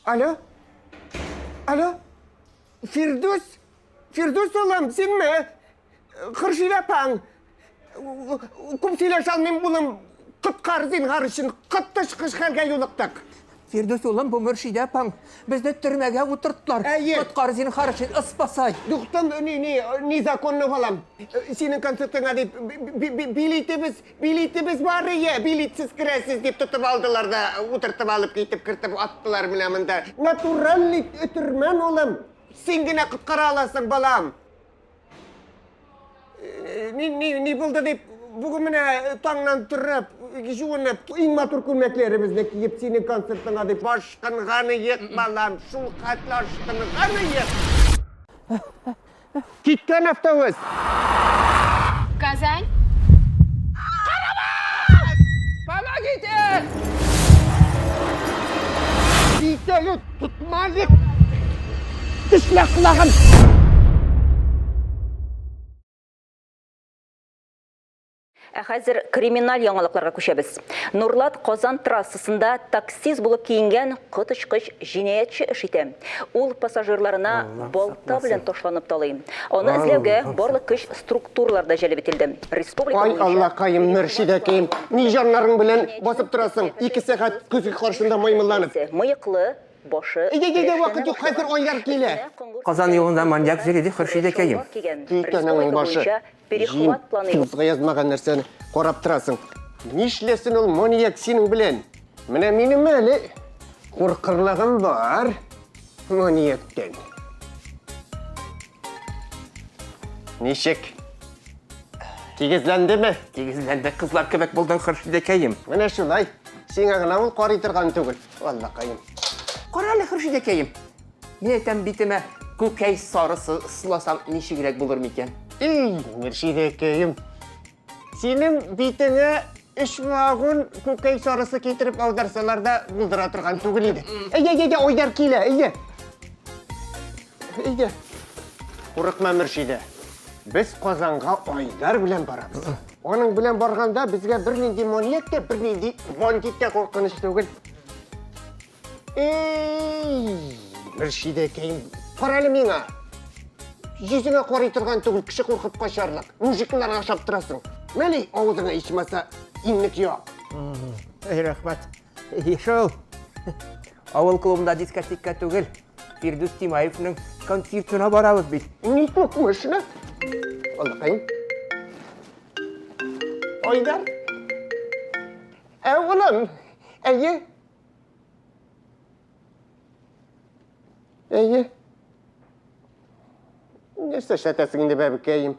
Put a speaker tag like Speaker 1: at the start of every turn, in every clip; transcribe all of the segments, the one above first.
Speaker 1: Алло? Алло? Фирдүс? Фирдүс улым, синме? Хөршидә апаң. Күп сөйләшә алмыйм, улым. Коткар зинһар өчен, коточкыч хәлгә юлыктык.
Speaker 2: Фирдүс улым, бу Мөршидә апаң. Безне төрмәгә утырттылар.
Speaker 1: Әйе.
Speaker 2: Коткар зинһар өчен, ыспасай.
Speaker 1: Духтым, ни, ни, незаконно балам. Синең концертыңа дип билетебез, билетебез бар ие, билетсез керәсез дип тотып алдылар да, утыртып алып китеп кертеп аттылар менә монда. Натуральный өтермән, улым. Син генә коткара аласың, балам. Ни, ни, ни булды дип, бүген менә таңнан торып, жуынып, иң матур күлмәкләребезне киеп, синең концертыңа дип ашкынган идек, балам, шул хәтле ашкынган идек. Киткән автобус.
Speaker 3: Казань.
Speaker 2: Помогите!
Speaker 1: Китәле, тотмалык. Тешлә колагын.
Speaker 4: Ә хәзер криминаль яңалыкларга күчәбез. Нурлат Казан трассасында таксист булып киенгән коточкыч җинаятьче эш итә. Ул пассажирларына балта белән ташланып талый. Аны эзләүгә барлык көч структуралар да җәлеп ителде. Республика
Speaker 1: Ай,
Speaker 4: буенча
Speaker 1: Аллакаем, Мөршидәкәем, ни җаннарың белән басып торасың? Ике сәгать көзге каршында маймылланып.
Speaker 4: Мыеклы, башы
Speaker 1: Әйдә, әйдә, вакыт юк, хәзер айлар килә.
Speaker 2: Казан юлында маньяк йөри, ди Хөршидәкәем.
Speaker 1: Китәнең башы.
Speaker 4: Перехват планы.
Speaker 1: Тузга язмаган нәрсәне карап торасың. Нишләсен ул маньяк синең белән? Менә минем әле куркырлыгым бар маньяктан. Ничек? Тигезләндеме?
Speaker 2: Тигезләнде, кызлар кебек булдың, Хөршидәкәем.
Speaker 1: Менә шулай. Сиңа гына ул карый торган түгел. Аллакаем.
Speaker 2: Кара әле, Хөршидәкәем. Мин әйтәм битемә күкәй сарысы сыласам ничегрәк булыр микән?
Speaker 1: Эй, Мөршидәкәем. Синең битеңә өч вагон күкәй сарысы китереп аударсалар да булдыра торган түгел иде. Әйдә, әйдә, Айдар килә, әйдә. Әйдә. Курыкма, Мөршидә. Без Казанга Айдар белән барабыз. Аның белән барганда безгә бернинди маньяк та, бернинди бандит та куркыныч түгел. Эй, Мөршидәкәем, кара әле миңа. Йөзеңә карый торган түгел, кеше куркып качарлык. Мужикларга ошап торасың. Мәли, авызыңа ичмаса, иннек юк.
Speaker 2: Эй, рәхмәт. Шул. Авыл клубында дискотека түгел. Фирдүс Тимаевның концертына барабыз бит.
Speaker 1: Ни тукмышны? Аллакаем. Айдар. Ә, улым, әйе. Әйе. Нәрсә эшләтәсең инде, бәбекәем?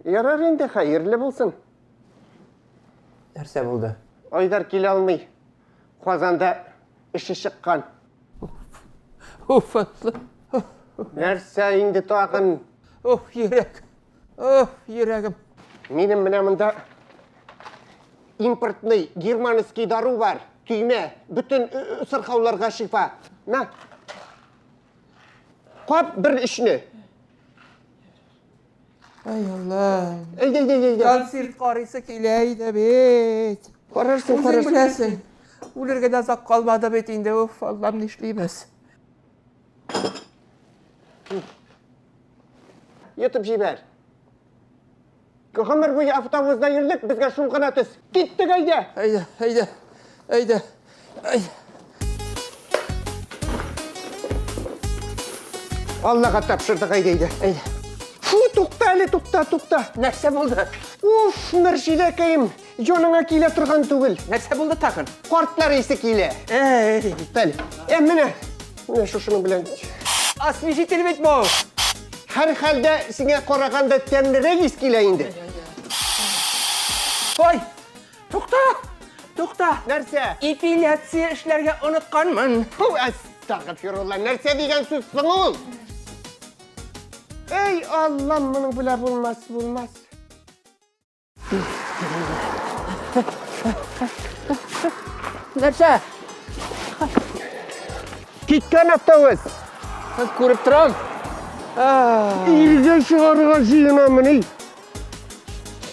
Speaker 1: Ярар инде, хәерле булсын.
Speaker 2: Нәрсә булды?
Speaker 1: Айдар килә алмый. Казанда эше чыккан.
Speaker 2: Уф,
Speaker 1: Нәрсә инде тагын?
Speaker 2: Уф, йөрәк. Уф, йөрәгем.
Speaker 1: Минем менә монда импортный германский дару бар. Төймә, бөтен э, э, сырхауларга шифа. На. Кап бер эшне.
Speaker 2: Ай Алла.
Speaker 1: Әйдә, әйдә, әйдә.
Speaker 2: Концерт карыйсы килә иде бит.
Speaker 1: Карарсың,
Speaker 2: Үзең
Speaker 1: карарсың.
Speaker 2: беләсең. Үлергә дә озак калмады бит инде. Уф, Аллам, нишлибез?
Speaker 1: Йотып җибәр. Гомер буе автобуста йөрдек, безгә шул гына төс. Киттек әйдә.
Speaker 2: Әйдә, әйдә, әйдә. Әйдә.
Speaker 1: Аллага тапшырдык, әйдә, әйдә.
Speaker 2: Әйдә.
Speaker 1: Фу, тукта әле, тукта, тукта.
Speaker 2: Нәрсә булды?
Speaker 1: Уф, Мөршидәкәем, җаныңа килә торган түгел.
Speaker 2: Нәрсә булды тагын?
Speaker 1: Картлар исе килә.
Speaker 2: Әй.
Speaker 1: Тукта әле. Ә менә, менә шушының белән.
Speaker 2: Освежитель бит бу.
Speaker 1: Һәр хәлдә сиңа караганда тәмлерәк ис килә инде.
Speaker 2: Ой, тукта, тукта.
Speaker 1: Нәрсә?
Speaker 2: Эпиляция эшләргә онытканмын.
Speaker 1: Фу, әстәгъфирулла, нәрсә дигән сүз соң ул? Эй, Аллам, моның белән булмас, булмас.
Speaker 2: Нәрсә?
Speaker 1: Киткән автобус.
Speaker 2: Күреп торам.
Speaker 1: Иргә чыгарырга җыенамыни?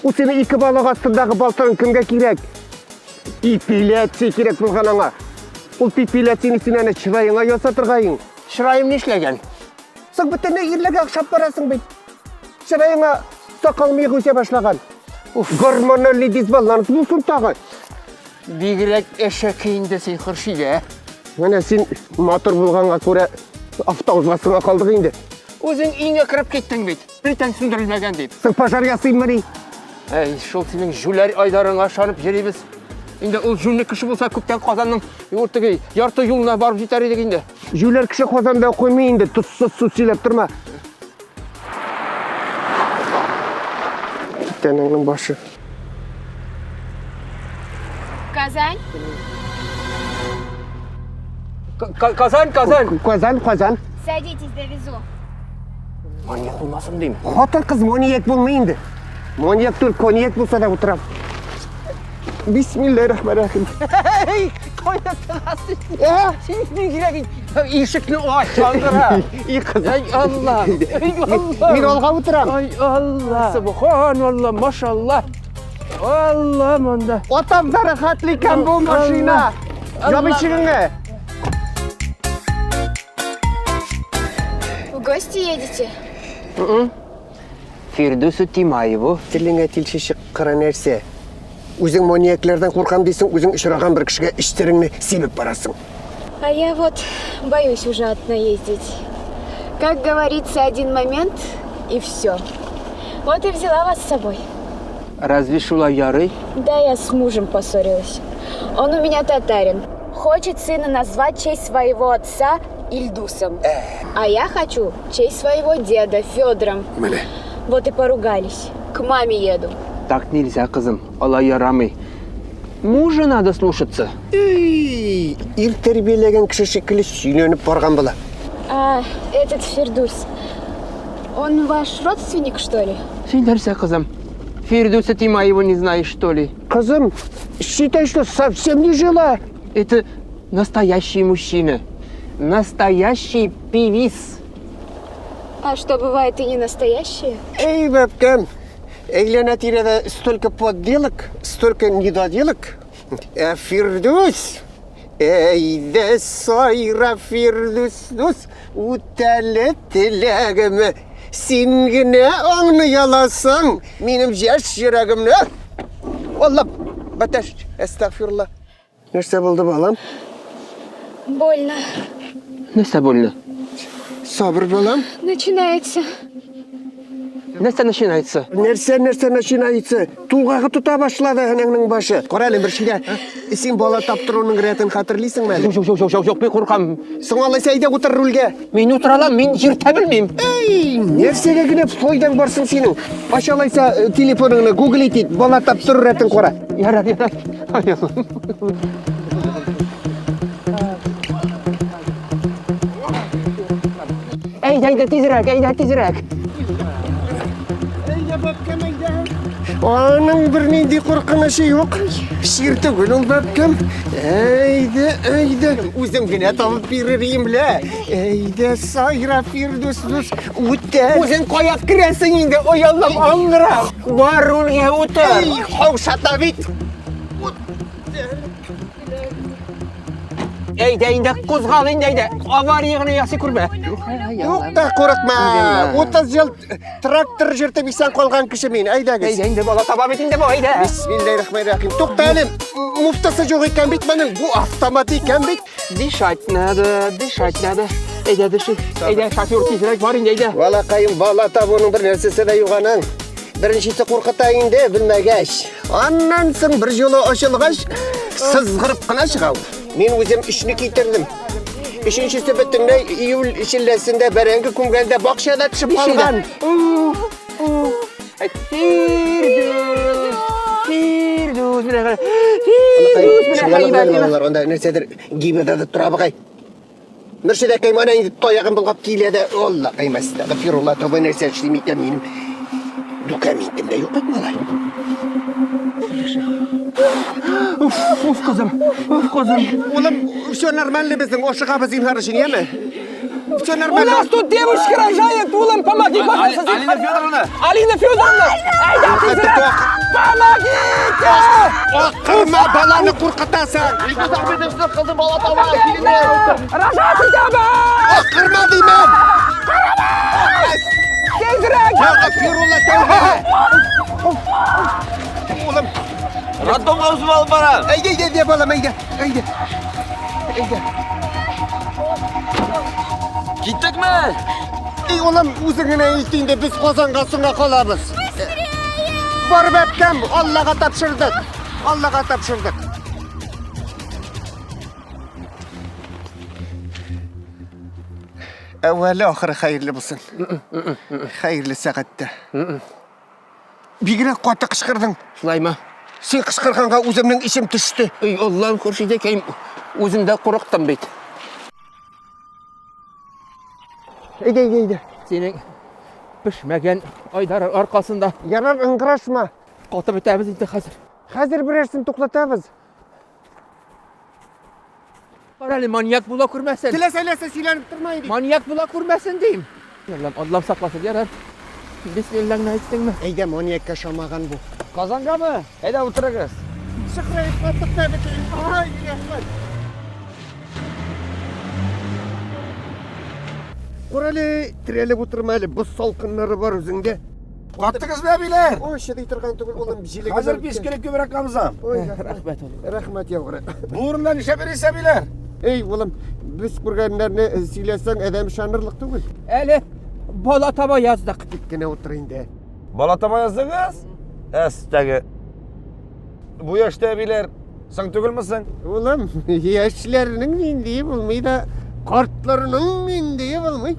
Speaker 1: Ул синең ике балык астындагы балтаң кемгә кирәк? Эпиляция кирәк булган аңа. Ул пипиләтсен син әнә чыраеңа ясатырга иң.
Speaker 2: Чыраем нишләгән?
Speaker 1: Соң бөтенләй ирләргә охшап барасың бит. Чыраеңа сакал мыек үсә башлаган. Гормональный дисбаланс булсын тагы.
Speaker 2: Бигрәк әшәке инде син, Хөршидә.
Speaker 1: Менә син матур булганга күрә автобусга калдык инде.
Speaker 2: Үзең өеңә кереп киттең бит. Плитәң сүндерелмәгән дип.
Speaker 1: Соң пожар ясыйммыни?
Speaker 2: Әй, шул синең җүләр Айдарыңа ышанып йөрибез. Инде ул җүнле кеше булса, күптән Казанның теге ярты юлына барып җитәр идек инде.
Speaker 1: Җүләр кеше Казанда куймый инде, тозсыз сүз сөйләп торма. Тәнеңнең башы.
Speaker 3: Казань?
Speaker 2: Казан, Казан.
Speaker 1: Казан, Казан.
Speaker 3: Садитесь, довезу.
Speaker 2: Маньяк булмасын дим.
Speaker 1: Хатын-кыз маньяк булмый инде. Маньяк түгел, коньяк булса да утырам. Бисмиллаһир-рахманир-рахим.
Speaker 2: Кайда тыгасың?
Speaker 1: Ә?
Speaker 2: Син бигрәк ишекне ач, аңгыра.
Speaker 1: И кыз.
Speaker 2: Ай Алла. Ай Алла.
Speaker 1: Мин алга утырам.
Speaker 2: Ай Алла. Субханалла, машалла. Алла монда.
Speaker 1: Атам да рәхәтле икән бу машина.
Speaker 2: Алла.
Speaker 1: Яп ишегеңне.
Speaker 3: В гости едете?
Speaker 2: Фирдүсу Тимаеву.
Speaker 1: Телеңә тилче чыккыры нәрсә. Үзең маньяклардан куркам дисең, үзең очраган бер кешегә эчтереңне сибеп барасың.
Speaker 3: А я вот боюсь уже одна ездить. Как говорится, один момент и все. Вот и взяла вас с собой.
Speaker 2: Разве шулай ярый?
Speaker 3: Да, я с мужем поссорилась. Он у меня татарин. Хочет сына назвать в честь своего отца Ильдусом. А я хочу в честь своего деда Федором.
Speaker 1: Менә.
Speaker 3: Вот и поругались. К маме еду.
Speaker 2: Так нельзя, кызым. Алай ярамый. Мужа надо слушаться.
Speaker 1: Эй, ир тәрбияләгән кеше шикелле сөйләнеп барган була.
Speaker 3: А этот Фирдус, он ваш родственник, что ли?
Speaker 2: Син нәрсә, кызым? Фирдүса Тимаеву не знаешь, что ли?
Speaker 1: Кызым, считай, что совсем не жила.
Speaker 2: Это настоящий мужчина. Настоящий певиц.
Speaker 3: А что, бывает и не настоящие?
Speaker 1: Эй, бәбкәм, әйләнә тирәдә столько подделок, столько недоделок. Ә Фирдүс, әйдә сайра Фирдүс дус, үтәле теләгеме. Син генә аңлый аласың минем яшь йөрәгемне. Алла, бәтәш, әстәгъфирулла. Нәрсә булды, балам?
Speaker 3: Больно.
Speaker 2: Нәрсә больно?
Speaker 1: Сабыр, балам.
Speaker 3: Начинается.
Speaker 2: Нәрсә начинается?
Speaker 1: Нәрсә, нәрсә начинается? Тулгагы тота башлады әнәңнең башы. Кара әле, Мөршидә, син бала таптыруның рәтен хәтерлисеңме әле?
Speaker 2: Юк, юк, юк, юк, юк, мин куркам.
Speaker 1: Соң алайса әйдә утыр рульгә.
Speaker 2: Мин утыра алам, мин йөртә белмим.
Speaker 1: Эй, нәрсәгә генә файдаң барсын синең? Ач алайса телефоныңны, гуглить ит, бала таптыру рәтен кара.
Speaker 2: Ярар, ярар. Ай, Аллам. Әйдә, әйдә, тизрәк, әйдә, тизрәк.
Speaker 1: Әйдә, бәбкәм, әйдә. Аның бернинди куркынычы юк. Чир түгел ул, бәбкәм. Әйдә, әйдә. Үзем генә табып бирер идем лә. Әйдә, сайра, Фирдүс дус, үтә.
Speaker 2: Үзең кая керәсең инде, ой Аллам, аңгыра. Бар рульгә утыр.
Speaker 1: Эй, каушата бит.
Speaker 2: Әйдә инде, кузгал инде, әйдә. Авария гына ясый күрмә.
Speaker 1: Юк та курыкма. 30 ел трактор йөртеп исән калган кеше мин. Әйдәгез.
Speaker 2: Әйдә инде, бала таба бит инде бу, әйдә.
Speaker 1: Бисмиллаһир-рахманир-рахим. Тукта әле. Муфтасы юк икән бит моның. Бу автомат икән бит.
Speaker 2: Дышать надо, дышать надо. Әйдә, дыши. Әйдә, шофер тизрәк бар инде, әйдә.
Speaker 1: Балакаем, бала табуның бер нәрсәсе дә юк аның. Беренчесе куркыта инде, белмәгәч. Аннан соң бер юлы ачылгач, сызгырып кына чыга ул. Мин үзем өчне китердем. Өченчесе бөтенләй июль челләсендә бәрәңге күмгәндә бакчада төшеп калган.
Speaker 2: Фирдүс, Фирдүс, менә кара. Фирдүс, менә
Speaker 1: Шулай
Speaker 2: хәйбәт.
Speaker 1: балалар, анда нәрсәдер ГИБДД тора бугай. Мөршидәкәй менә инде таягын болгап килә дә, Алла каймас, әстәгъфирулла, тәүбә, нәрсә эшлим икән минем? Документым да юк бит, малай.
Speaker 2: Уф, кызым, уф, кызым.
Speaker 1: Улым, все нормально безнең, ашыгабыз зинһар өчен, яме? Все
Speaker 5: У
Speaker 1: нормально.
Speaker 5: нас тут девушка рожает, улым, помоги, пожалуйста.
Speaker 6: Алина Федоровна!
Speaker 5: Алина Федоровна! Әйдә, тизрәк! Помогите!
Speaker 1: Акырма, баланы куркытасың.
Speaker 5: Рожать итәбез!
Speaker 1: Акырма димән.
Speaker 5: Тизрәк!
Speaker 1: Әстәгъфирулла, тәүбә. Улым,
Speaker 6: Роддомга үзем алып барам.
Speaker 1: әйдә, әйдә, әйдә, балам, әйдә, әйдә. Әйдә.
Speaker 6: Киттекме?
Speaker 1: Ey улым, үзең генә әйт инде, без Казанга соңга калабыз. Барып әпкәм, Аллага тапшырдык. Аллага тапшырдык. Әүвәле ахыры хәерле булсын. Хәерле сәгатьтә. Бигрәк каты кычкырдың.
Speaker 2: Шулаймы?
Speaker 1: Син кычкырганга үземнең исем төште.
Speaker 2: Ey Аллам, Хуршидәкәем, үзем дә курыктым бит.
Speaker 1: Әйдә, әйдә, әйдә.
Speaker 2: Синең пешмәгән Айдар аркасында
Speaker 1: Ярар, ыңгырашма.
Speaker 2: катып бетәбез инде хәзер.
Speaker 1: Хәзер берәрсен туктатабыз.
Speaker 2: Кара әле, маньяк була күрмәсен.
Speaker 1: Теләсә нәрсә сөйләнеп торма инде.
Speaker 2: Маньяк була күрмәсен дим. Аллам, Аллам сакласын, ярар. Бисмиллаңны әйттеңме?
Speaker 1: Әйдә, маньякка ошамаган бу.
Speaker 6: Казангамы? Әйдә утырыгыз.
Speaker 1: Шыкраеп каттык та бит. Ай, рәхмәт. Кара әле, терәлеп утырма әле, боз салкыннары бар үзеңдә.
Speaker 6: Каттыгызмы, әбиләр?
Speaker 1: Ой, чыдый торган түгел, улым, җилеге.
Speaker 6: Хәзер биш килеп күбрәк кабызам.
Speaker 1: Ой, рәхмәт.
Speaker 2: Рәхмәт, улым.
Speaker 1: Рәхмәт, яугыры.
Speaker 6: Бу урында нишләп йөрисез, әбиләр?
Speaker 1: Эй, улым, без күргәннәрне сөйләсәң, адәм ышанырлык түгел.
Speaker 2: Әле бала таба яздык.
Speaker 1: Тик кенә утыр инде.
Speaker 6: Бала таба яздыгыз? Әстәге. Бу яшьтә әбиләр соң түгелме соң?
Speaker 1: Улым, яшьләрнең ниндие булмый да, картларның ниндие булмый.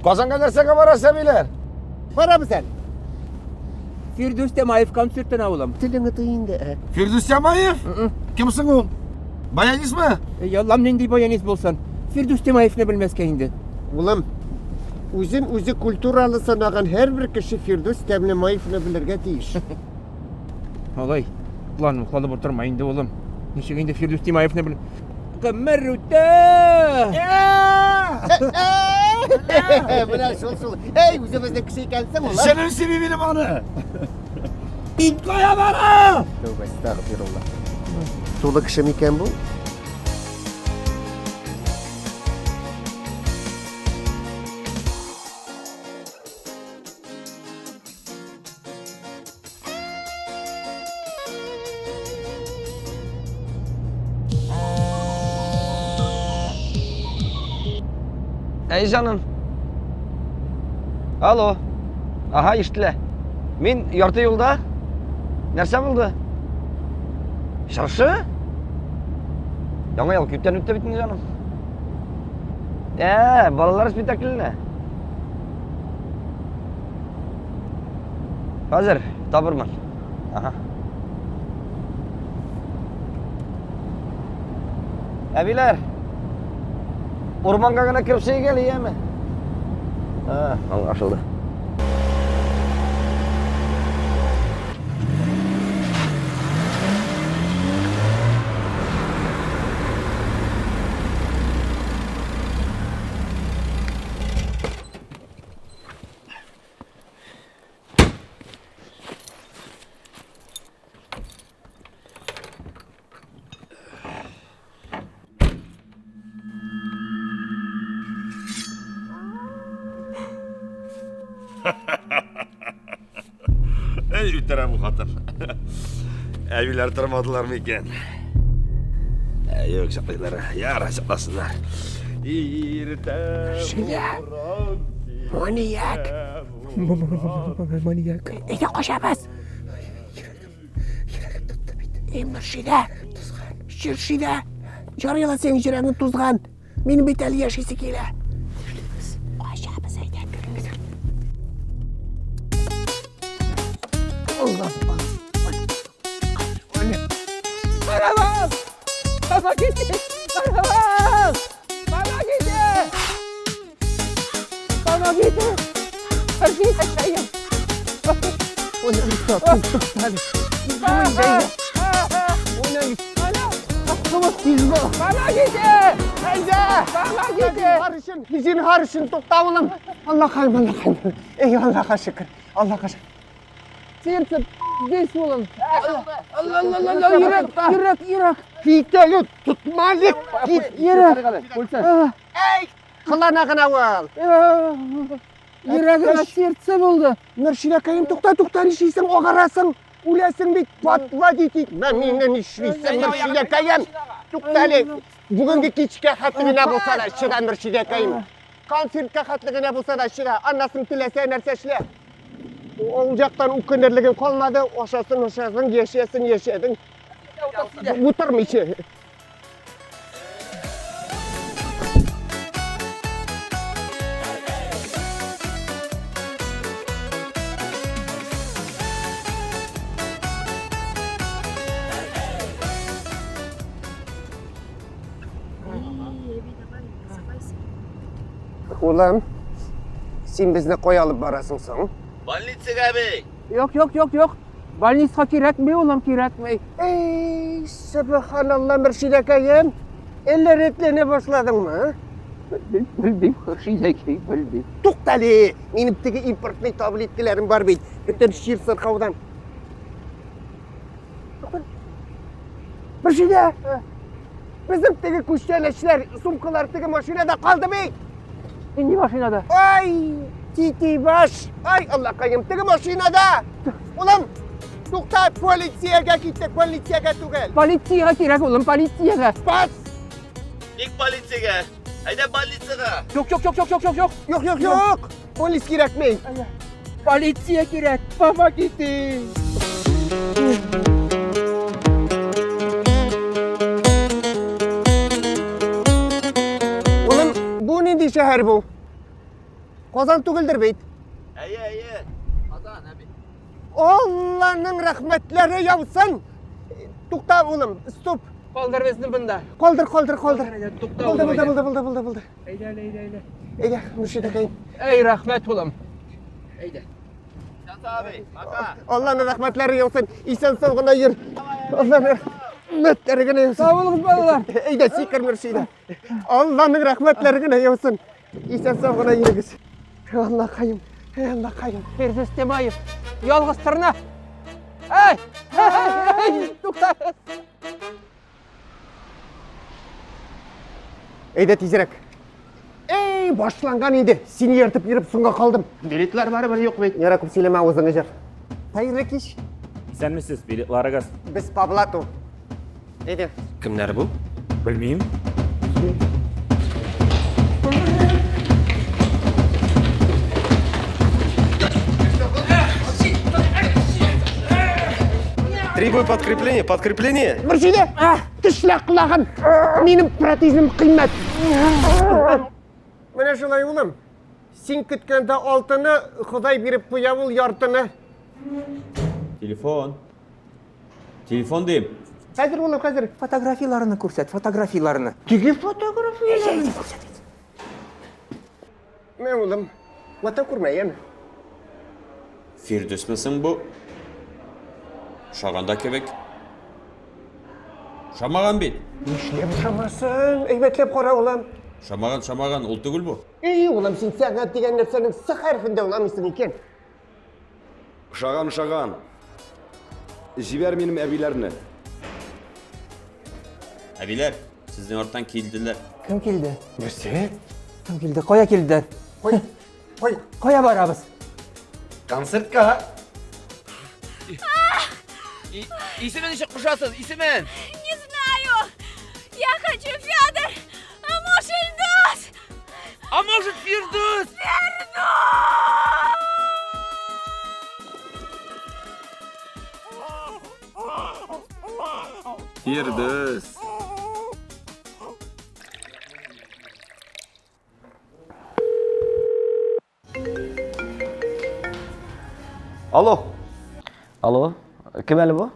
Speaker 6: Казанга нәрсәгә барасыз, әбиләр?
Speaker 1: Барабыз әле.
Speaker 2: Фирдүс Тямаев концертына, улым.
Speaker 1: Телеңне тый инде, ә.
Speaker 6: Фирдүс Тямаев? Кем соң ул? Баянистмы?
Speaker 2: Эй, Аллам, нинди баянист булсын? Фирдүс Тямаевны белмәскә инде.
Speaker 1: Улым, үзен үзе культуралы санаган һәрбер кеше Фирдүс Тәмлемаевны белергә тиеш.
Speaker 2: Алай, план мухланып утырма инде, улым. Ничек инде Фирдүс Тямаевны бел... Гомер үтә!
Speaker 1: Менә шул шул. Эй, үзебезнең кеше икәнсең, улым.
Speaker 6: Җаным сөйми минем аны. Мин кая барам?
Speaker 1: Тәүбә, әстәгъфирулла. Тулы кеше микән бу?
Speaker 6: Әй, җаным. Алло. Ага, ишетелә. Мин ярты юлда. Нәрсә булды? Чыршы? Яңа ел күптән үтте бит инде, җаным. Ә, балалар спектакленә. Хәзер табырмын. Ага. Әбиләр, урманга гына кереп чыгыйк әле, яме? А, аңлашылды. Әй, үтерә бу хатын. Әбиләр тормадылар микән? Ә, юк, чаклыйлар. Яра, чакласыннар. Иртә.
Speaker 1: Шилә. Маньяк.
Speaker 2: Маньяк.
Speaker 1: Әйдә качабыз. Йөрәгем тотты бит. Эй, Мөршидә. Тузган. Чиршидә. Ярый ла синең йөрәгең тузган. Минем бит әле яшисе килә. Качабыз, әйдә, керегез. Allah.
Speaker 2: Карабыз! Помогите! Карабыз! Помогите! Помогите! Хуршидәкәем!
Speaker 5: Помогите! Әйдә! Помогите!
Speaker 1: Зинһар өчен, зинһар өчен тукта, улым. Аллакаем, Аллакаем. Эй, Аллага шөкер. Аллага шөкер.
Speaker 5: Сердце здесь, улым. Алла, алла, алла, йөрәк, йөрәк, йөрәк.
Speaker 1: Кит әле, тотма әле. Кит.
Speaker 5: Йөрәк.
Speaker 1: Әй, кылана гына ул.
Speaker 5: Йөрәгемә сердце булды.
Speaker 1: Мөршидәкәем, тукта, тукта, нишлисең, агарасың. Үләсең бит, подводить итмә мине, нишлисең, Мөршидәкәем. Тукта әле. Бүгенге кичкә хәтле генә булса да чыда, Мөршидәкәем. Концертка хәтле генә булса да чыда. Аннан теләсә нәрсә эшлә. Ул яктан үкенерлегең калмады. Ашасын, ашасын, яшәсен, яшәдең. Утырмыйча. Улым, син безне кая алып барасың соң?
Speaker 7: Больницага әби.
Speaker 2: Юк, юк, юк, юк. Больницага кирәкми, улым, кирәкми.
Speaker 1: Эй, сөбханалла, Мөршидәкәем. Әллә рәтләнә башладыңмы?
Speaker 2: Белмим, Хөршидәкәй, белмим.
Speaker 1: Туктале, минем теге импортный таблеткаларым бар бит. Бөтен чир сырхаудан. Мөршидә! Безнең теге күчтәнәчләр, сумкалар теге машинада калды бит.
Speaker 2: Нинди машинада?
Speaker 1: Ай, тити баш! Ай, Аллакаем, теге машинада! Улым, тукта, полициягә киттек, полициягә түгел.
Speaker 2: Полициягә кирәк, улым, полициягә.
Speaker 1: Бас!
Speaker 7: Ник полициягә? Әйдә больницага.
Speaker 2: Юк, юк, юк, юк, юк, юк, юк.
Speaker 1: Юк, юк, юк! Полис кирәкми.
Speaker 2: Полиция кирәк. Помогите.
Speaker 1: Улым, бу нинди шәһәр бу? Казан түгелдер бит.
Speaker 7: Әйе, әйе. Казан әби.
Speaker 1: Алланың рәхмәтләре яусын. Тукта, улым, стоп.
Speaker 2: Калдыр безне монда.
Speaker 1: Калдыр, калдыр, калдыр.
Speaker 2: Тукта,
Speaker 1: Булды,
Speaker 2: улым,
Speaker 1: булды,
Speaker 2: әйдә.
Speaker 1: булды, булды, булды, булды.
Speaker 2: Әйдә, әйдә, әйдә.
Speaker 1: Әйдә, Мөршидәкәем.
Speaker 2: Әй, рәхмәт, улым. Әйдә.
Speaker 7: Әби, пока.
Speaker 1: Алланың рәхмәтләре яусын. Исән сау гына йөр. Алланың рәхмәтләре генә яусын.
Speaker 2: Сау булыгыз, балалар.
Speaker 1: Әйдә, сикер, Мөршидә. Алланың рәхмәтләре генә яусын. Исән сау гына йөрегез. Аллакаем, эй, Аллакаем.
Speaker 2: Фирдүс Тимаев. Ялгыз торна. Әй, әй, әй, туктагыз.
Speaker 1: Әйдә тизрәк. Эй, башланган инде. Сине ертып йөреп соңга калдым.
Speaker 2: Билетлар барыбер юк бит.
Speaker 1: Яра күп сөйләмә, авызыңны җыр. Хәерле кич.
Speaker 8: Исәнмесез, билетларыгыз.
Speaker 1: Без по блату. Әйдә.
Speaker 8: Кемнәр бу? Белмим.
Speaker 9: Требую подкрепление, подкрепление!
Speaker 1: Мөршидә, тешлә колагын. Минем протезым кыйммәт. Менә шулай, улым. Син көткәндә алтыны, Ходай биреп куя ул яртыны.
Speaker 8: Телефон. Телефон дим.
Speaker 1: Хәзер, улым, хәзер.
Speaker 2: Фотографияләрне күрсәт, фотографияләрне.
Speaker 1: Теге фотографияләрне. Мә, улым, вата күрмә, яме.
Speaker 8: Фирдүсме соң бу? Ошаган да кебек. Ошамаган бит.
Speaker 1: Нишләп ошамасын? Әйбәтләп кара, улым.
Speaker 8: Ошамаган, ошамаган, ул түгел бу.
Speaker 1: Эй, улым, син сәнгать дигән нәрсәнең с хәрефен дә аңламыйсың икән.
Speaker 6: Ошаган, ошаган. Җибәр минем әбиләрне.
Speaker 8: Әбиләр, сезнең арттан килделәр.
Speaker 2: Кем килде?
Speaker 1: Нәрсә?
Speaker 2: Кем килде? Кая килделәр?
Speaker 1: Кой, кой.
Speaker 2: Кая барабыз?
Speaker 6: Концертка.
Speaker 7: Исемен ничек кушасыз? Исемен?
Speaker 3: Не знаю! Я хочу Федор! А может, Ильдус!
Speaker 7: А может, Фирдүс?
Speaker 9: Фирдүс.
Speaker 6: Алло,
Speaker 10: Алло, кем әле бу?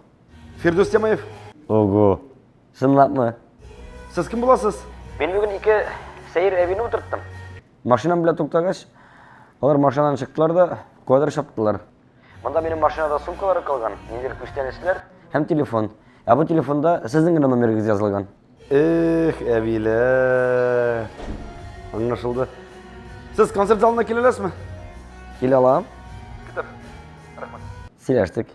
Speaker 6: Фирдүс Тямаев.
Speaker 10: Ого. Чынлапмы?
Speaker 6: Сез кем буласыз?
Speaker 10: Мин бүген ике сәер әбине утырттым. Машинам белән туктагач, алар машинадан чыктылар да куадыр чаптылар. Монда минем машинада сумкалары калган, ниндидер күчтәнәчләр. Һәм телефон. Ә бу телефонда сезнең генә номерыгыз язылган.
Speaker 6: Эх, әбиләр. Аңлашылды. Сез концерт залына килә аласызмы?
Speaker 10: Килә алам.
Speaker 6: Көтәм. Рәхмәт.
Speaker 10: Сөйләштек.